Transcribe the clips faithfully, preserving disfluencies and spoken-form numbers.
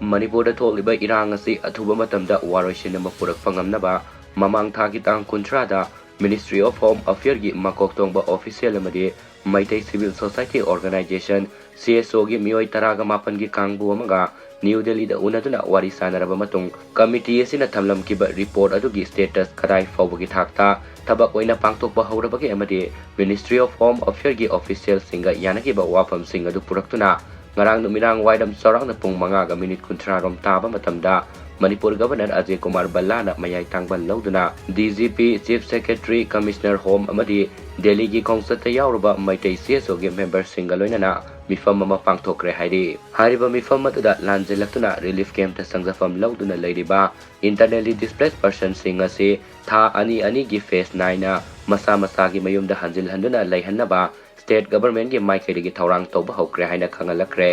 ꯃꯅꯤꯄꯨꯔꯗ ꯊꯣꯛꯂꯤꯕ ꯏꯔꯥꯡ ꯑꯁꯤ ꯑꯊꯨꯕ ꯃꯇꯝꯗ ꯋꯥꯔꯣꯏꯁꯤꯟ ꯑꯃ ꯄꯨꯔꯛꯄ ꯉꯝꯅꯕ ꯃꯃꯥꯡ ꯊꯥꯒꯤ ꯇꯥꯡ ꯀꯨꯟꯊ꯭ꯔꯥꯗ Ministry of Home Affairꯒꯤ ꯃꯀꯣꯛ ꯊꯣꯡꯕ official ꯑꯃꯗꯤ ꯃꯩꯇꯩ Civil Society Organization, CSOꯒꯤ ꯃꯤꯑꯣꯏ ꯇꯔꯥꯒ ꯃꯥꯄꯟꯒꯤ ꯀꯥꯡꯕꯨ ꯑꯃꯒ ꯅ꯭ꯌꯨ ꯗꯦꯜꯂꯤꯗ ꯎꯅꯗꯨꯅ ꯋꯥꯔꯤ ꯁꯥꯟꯅꯔꯕ ꯃꯇꯨꯡ, committee ꯑꯁꯤꯅ ꯊꯝꯂꯝꯈꯤꯕ report ꯑꯗꯨꯒꯤ status ꯀꯗꯥꯏ ꯐꯥꯎꯕꯒꯤ ꯊꯥꯛꯇ ꯊꯕꯛ ꯑꯣꯏꯅ ꯄꯥꯡꯊꯣꯛꯄ ꯍꯧꯔꯕꯒꯦ ꯑꯃꯗꯤ Ministry of Home Affairꯒꯤ officialꯁꯤꯡꯒ ꯌꯥꯅꯈꯤꯕ ꯋꯥꯐꯝꯁꯤꯡ ꯑꯗꯨ ꯄꯨꯔꯛꯇꯨꯅ ꯉꯔꯥꯡ ꯅꯨꯃꯤꯗꯥꯡ ꯋꯥꯏꯔꯝ ꯆꯥꯎꯔꯥꯛꯅ ꯄꯨꯡ ꯃꯉꯥꯒ minute ꯀꯨꯟꯊ꯭ꯔꯥ ꯔꯣꯝ ꯇꯥꯕ ꯃꯇꯝꯗ ꯃꯅꯤꯄꯨꯔ Governor ꯑꯖꯌ ꯀꯨꯃꯥꯔ ꯚꯜꯂꯥꯅ ꯃꯌꯥꯏ ꯇꯥꯡꯕ ꯂꯧꯗꯨꯅ DGP, Chief Secretary, Commissioner Home ꯑꯃꯗꯤ ꯗꯦꯜꯂꯤꯒꯤ ꯈꯣꯡꯆꯠꯇ ꯌꯥꯎꯔꯕ ꯃꯩꯇꯩ CSOꯒꯤ memberꯁꯤꯡꯒ ꯂꯣꯏꯅꯅ ꯃꯤꯐꯝ ꯑꯃ ꯄꯥꯡꯊꯣꯛꯈ꯭ꯔꯦ ꯍꯥꯏꯔꯤ꯫ ꯍꯥꯏꯔꯤꯕ ꯃꯤꯐꯝ ꯑꯗꯨꯗ ꯂꯥꯟꯖꯦꯜꯂꯛꯇꯨꯅ relief campꯇ ꯆꯪꯖꯐꯝ ꯂꯧꯗꯨꯅ ꯂꯩꯔꯤꯕ internally displaced personꯁꯤꯡ ꯑꯁꯤ ꯊꯥ ꯑꯅꯤ ꯑꯅꯤꯒꯤ phase ꯅꯥꯏꯅ ꯃꯁꯥ ꯃꯁꯥꯒꯤ ꯃꯌꯨꯝꯗ ꯍꯟꯖꯤꯜꯍꯟꯗꯨꯅ ꯂꯩꯍꯟꯅꯕ state governmentꯀꯤ ꯃꯥꯏꯀꯩꯗꯒꯤ ꯊꯧꯔꯥꯡ ꯇꯧꯕ ꯍꯧꯈ꯭ꯔꯦ ꯍꯥꯏꯅ ꯈꯪꯍꯜꯂꯛꯈ꯭ꯔꯦ꯫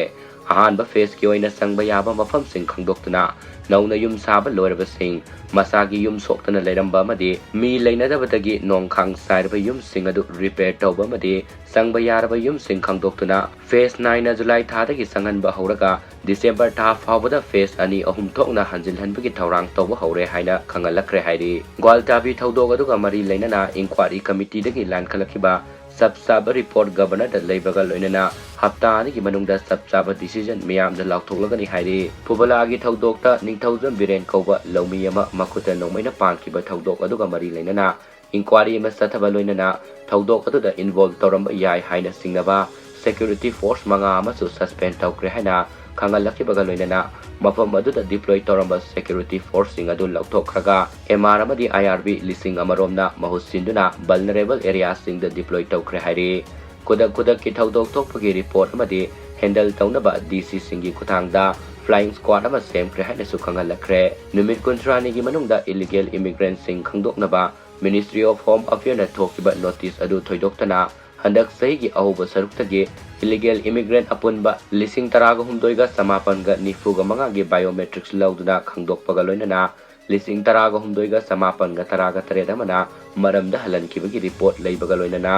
ꯑꯍꯥꯟꯕ phaseꯀꯤ ꯑꯣꯏꯅ ꯆꯪꯕ ꯌꯥꯕ ꯃꯐꯝꯁꯤꯡ ꯈꯪꯗꯣꯛꯇꯨꯅ ꯅꯧꯅ ꯌꯨꯝ ꯁꯥꯕ ꯂꯣꯏꯔꯕꯁꯤꯡ, ꯃꯁꯥꯒꯤ ꯌꯨꯝ ꯁꯣꯛꯇꯅ ꯂꯩꯔꯝꯕ ꯑꯃꯗꯤ ꯃꯤ ꯂꯩꯅꯗꯕꯗꯒꯤ ꯅꯣꯡꯈꯥꯡ ꯆꯥꯏꯔꯕ ꯌꯨꯝꯁꯤꯡ ꯑꯗꯨ repair ꯇꯧꯕ ꯑꯃꯗꯤ ꯆꯪꯕ ꯌꯥꯔꯕ ꯌꯨꯝꯁꯤꯡ ꯈꯪꯗꯣꯛꯇꯨꯅ phase ꯅꯥꯏꯅ ꯖꯨꯂꯥꯏ ꯊꯥꯗꯒꯤ ꯆꯪꯍꯟꯕ ꯍꯧꯔꯒ ꯗꯤꯁꯦꯝꯕꯔ ꯊꯥ ꯐꯥꯎꯕꯗ phase ꯑꯅꯤ ꯑꯍꯨꯝ ꯊꯣꯛꯅ ꯍꯟꯖꯤꯜꯍꯟꯕꯒꯤ ꯊꯧꯔꯥꯡ ꯇꯧꯕ ꯍꯧꯔꯦ ꯍꯥꯏꯅ ꯈꯪꯍꯜꯂꯛꯈ꯭ꯔꯦ ꯍꯥꯏꯔꯤ꯫ ꯒ꯭ꯋꯥꯜꯇꯥꯕꯤ ꯊꯧꯗꯣꯛ ꯑꯗꯨꯒ ꯃꯔꯤ ꯂꯩꯅꯅ inquiry committeeꯗꯒꯤ ꯂꯥꯟꯈꯠꯂꯛꯈꯤꯕ ꯆꯞ ꯆꯥꯕ report governorꯗ ꯂꯩꯕꯒ ꯂꯣꯏꯅꯅ ꯍꯞꯇꯥ ꯑꯅꯤꯒꯤ ꯃꯅꯨꯡꯗ ꯆꯞ ꯆꯥꯕ decision ꯃꯤꯌꯥꯝꯗ ꯂꯥꯎꯊꯣꯛꯂꯒꯅꯤ ꯍꯥꯏꯔꯤ꯫ ꯐꯨꯕꯂꯥꯒꯤ ꯊꯧꯗꯣꯛꯇ ꯅꯤꯡꯊꯧꯖꯝ ꯕꯤꯔꯦꯟ ꯀꯧꯕ ꯂꯧꯃꯤ ꯑꯃ ꯃꯈꯨꯠꯇ ꯅꯣꯡꯃꯩꯅ ꯄꯥꯟꯈꯤꯕ ꯊꯧꯗꯣꯛ ꯑꯗꯨꯒ ꯃꯔꯤ ꯂꯩꯅꯅ inquiry ꯑꯃ ꯆꯠꯊꯕ ꯂꯣꯏꯅꯅ ꯊꯧꯗꯣꯛ ꯑꯗꯨꯗ involve ꯇꯧꯔꯝꯕ ꯌꯥꯏ ꯍꯥꯏꯅ ꯆꯤꯡꯅꯕ security force ꯃꯉꯥ ꯑꯃꯁꯨ suspend ꯇꯧꯈ꯭ꯔꯦ ꯍꯥꯏꯅ ꯈꯪꯍꯜꯂꯛꯈꯤꯕꯒ ꯂꯣꯏꯅꯅ ꯃꯐꯝ ꯑꯗꯨꯗ deploy ꯇꯧꯔꯝꯕ security forceꯁꯤꯡ ꯑꯗꯨ ꯂꯧꯊꯣꯛꯈ꯭ꯔꯒ MR ꯑꯃꯗꯤ IRB ꯂꯤꯁꯤꯡ ꯑꯃꯔꯣꯝꯅ ꯃꯍꯨꯠ ꯁꯤꯟꯗꯨꯅ vulnerable areaꯁꯤꯡꯗ deploy ꯇꯧꯈ꯭ꯔꯦ ꯍꯥꯏꯔꯤ꯫ ꯈꯨꯗꯛ ꯈꯨꯗꯛꯀꯤ ꯊꯧꯗꯣꯛ ꯊꯣꯛꯄꯒꯤ report ꯑꯃꯗꯤ handle ꯇꯧꯅꯕ DCꯁꯤꯡꯒꯤ ꯈꯨꯠꯊꯥꯡꯗ flying squad ꯑꯃ ꯁꯦꯝꯈ꯭ꯔꯦ ꯍꯥꯏꯅꯁꯨ ꯈꯪꯍꯜꯂꯛꯈ꯭ꯔꯦ꯫ ꯅꯨꯃꯤꯠ ꯀꯨꯟꯊ꯭ꯔꯥꯅꯤꯒꯤ ꯃꯅꯨꯡꯗ illegal immigrantꯁꯤꯡ ꯈꯪꯗꯣꯛꯅꯕ Ministry of Home Affairꯅ ꯊꯣꯛꯈꯤꯕ notice ꯑꯗꯨ ꯊꯣꯏꯗꯣꯛꯇꯅ ꯍꯟꯗꯛ ꯆꯍꯤꯒꯤ ꯑꯍꯧꯕ ꯁꯔꯨꯛꯇꯒꯤ illegal immigrant ꯑꯄꯨꯟꯕ ꯂꯤꯁꯤꯡ ꯇꯔꯥꯒ ꯍꯨꯝꯗꯣꯏꯒ ꯆꯃꯥꯄꯟꯒ ꯅꯤꯐꯨꯒ ꯃꯉꯥꯒꯤ biometrics ꯂꯧꯗꯨꯅ ꯈꯪꯗꯣꯛꯄꯒ ꯂꯣꯏꯅꯅ ꯂꯤꯁꯤꯡ ꯇꯔꯥꯒ ꯍꯨꯝꯗꯣꯏꯒ ꯆꯃꯥꯄꯟꯒ ꯇꯔꯥꯒ ꯇꯔꯦꯠ ꯑꯃꯅ ꯃꯔꯝꯗ ꯍꯜꯍꯟꯈꯤꯕꯒꯤ ꯔꯤꯄꯣꯔꯠ ꯂꯩꯕꯒ ꯂꯣꯏꯅꯅ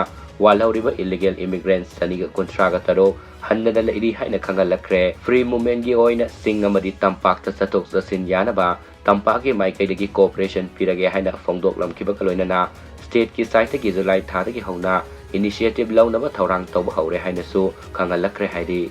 ꯋꯥꯜꯍꯧꯔꯤꯕ ꯏꯂꯤꯒꯦꯜ ꯏꯃꯤꯒ꯭ꯔꯦꯟꯠ ꯆꯅꯤꯒ ꯀꯨꯟꯊ꯭ꯔꯥꯒ ꯇꯔꯨꯛ ꯍꯟꯗꯅ ꯂꯩꯔꯤ ꯍꯥꯏꯅ ꯈꯪꯍꯜꯂꯛꯈ꯭ꯔꯦ꯫ ꯐ꯭ꯔꯤ ꯃꯨꯚꯃꯦꯟꯠꯀꯤ ꯑꯣꯏꯅ ꯆꯤꯡ ꯑꯃꯗꯤ ꯇꯝꯄꯥꯛꯇ ꯆꯠꯊꯣꯛ ꯆꯠꯁꯤꯟ ꯌꯥꯅꯕ ꯇꯝꯄꯥꯛꯀꯤ ꯃꯥꯏꯀꯩꯗꯒꯤ ꯀꯣꯑꯣꯄꯔꯦꯁꯟ ꯄꯤꯔꯒꯦ ꯍꯥꯏꯅ ꯐꯣꯡꯗꯣꯛꯂꯝꯈꯤꯕꯒ ꯂꯣꯏꯅꯅ ꯁ꯭ꯇꯦꯠꯀꯤ ꯁꯥꯏꯠꯇꯒꯤ ꯖꯨꯂꯥꯏ ꯊꯥꯗꯒꯤ ꯍꯧꯅ ꯏꯅꯤꯁꯤꯌꯦꯇꯤꯚ ꯂꯧꯅꯕ ꯊꯧꯔꯥꯡ ꯇꯧꯕ ꯍꯧꯔꯦ ꯍꯥꯏꯅꯁꯨ ꯈꯪꯍꯜꯂꯛꯈ꯭ꯔꯦ ꯍꯥꯏꯔꯤ꯫